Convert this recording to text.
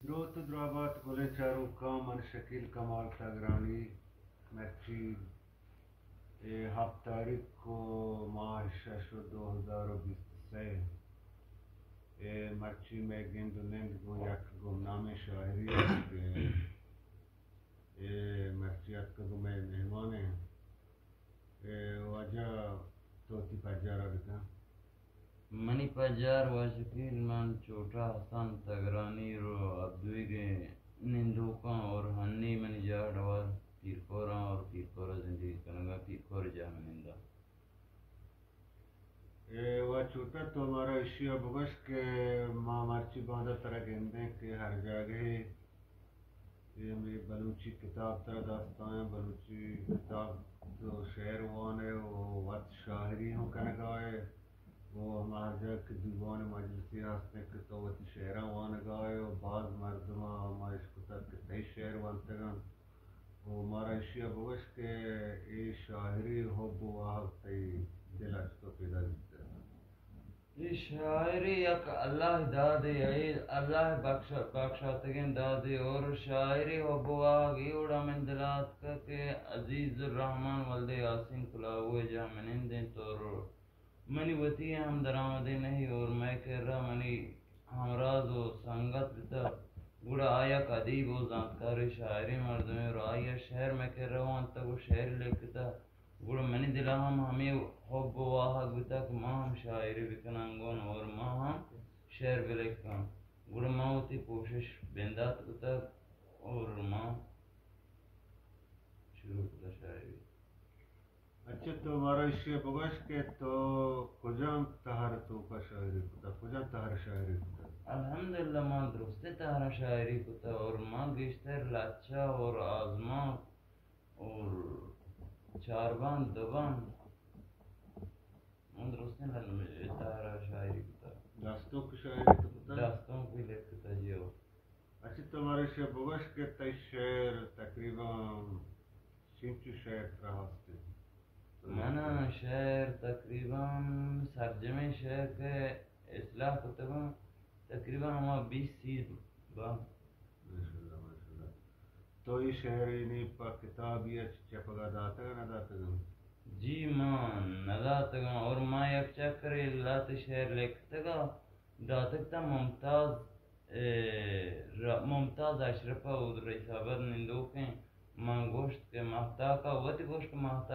دروت ءُ درابات گلیں چاروکاں، من شکیل کمال تگرانی۔ مرچی اے ہپت تاریخ ءُ ماہ شش ءُ دو ہزار ءُ بیست ءُ سئے۔ اے مرچی مئے گند ءُ نند گوں یک گمنامیں شاعرے اَت کہ اے مرچی اتکگ ءُ مئے مہمان اِنت۔ اے واجہ، تو وتی پجار ءَ بکن۔ منی پجار واجہ شکیل، من چوٹا حسن تگرانی رو ابدویگ ءِ نندوکاں اور ہنی منی جاہ ڈوار پیرکوراں اور پیرکور ءَ زندگی کنگا، پیرکور جاہ مننداں۔ اے وا چوٹا، تو مارا ایشی ءَ بگوش کہ ما مرچی باندا ترا گندیں کہ ہر جاگہے اے ہمے بلوچی کتاب ترا دست آیاں، بلوچی کتاب تو شعر وانئے ءُ وت شاعری ہم کنگا ئے ءُ ہما ہر جاہ کہ دیوان مجلسے ہستیں کہ تو وتی شعراں وانگا ئے ءُ باز مردماں ہما اشکتگ کہ تئی شعر ونتگ انت۔ ءُ مارا ایشی ءَ بگوش کہ اے شاعری حب ءُ واہگ تئی دل ءَ چطور پیدا بیتگ؟ اے شاعری یک اللہ ءِ دادے، اے اللہ ءِ بخش-، بخشاتگیں دادے، اور شاعری حب ءُ واہگ اے وڑا من دل ءَ اتکگ کہ عزیز الرحمن ولد یاسین کلاہو ءِ جاہ منند انت اور منی وتی ہم درآمدے نہ ای اور مئے کرا منی ہمراز ءُ سنگت بوتگ، گڑا آ یک ادیب ءُ زانتکارے، شاعریں مردمے اور آئی ءَ شعر مئے کرا وانتگ ءُ شعر لیکتگ، گڑا منی دل ءَ ہم ہمے حب ءُ واہگ بوتگ کہ من ہم شاعری بکناں گوں اور من ہم شعر بلیکاں۔ گڑا من وتی کوشش بندات کتگ اور من شروع کتگ شاعری۔ اچھا، تو مارا ایشی ءَ بگوش کہ تو کجام تہر ءِ توکا شاعری کتگ، کجام تہر ءَ شاعری کتگ؟ الحمدللہ، ما درستیں تہراں شاعری کتگ اور ما گیشتر لچہ اور آزمانک اور چاربند، دوبند، ما درستیں لن-، تہرا شاعری کتگ۔ دستونک شاعری تو کتگ؟ دستونک بھی لکھتگ، جی ہو۔ اچھا، تو مارا ایشی ءَ بگوش کہ تئی شعر تقریباً چنچو شعر ترا ہست انت؟ من شعر تقریباً سرجمیں شعر کہ اصلاح کتگاں، تقریباً ہما بیست سی با۔ ماشاءاللہ، ماشاءاللہ۔ تو اے شعرانی پہ کتابے ءَ چپگا داتگ نہ داتگ؟ جی، ما نہ داتگاں اور ما یک چکرے لہتے شعر لکھتگا داتگ تا ممتاز، اے، ر-، ممتاز اشرف ءَ، اود رئیس آباد نندوکیں، من گوشت کہ ماہتاک ءَ وت گوشت کہ ماہتاک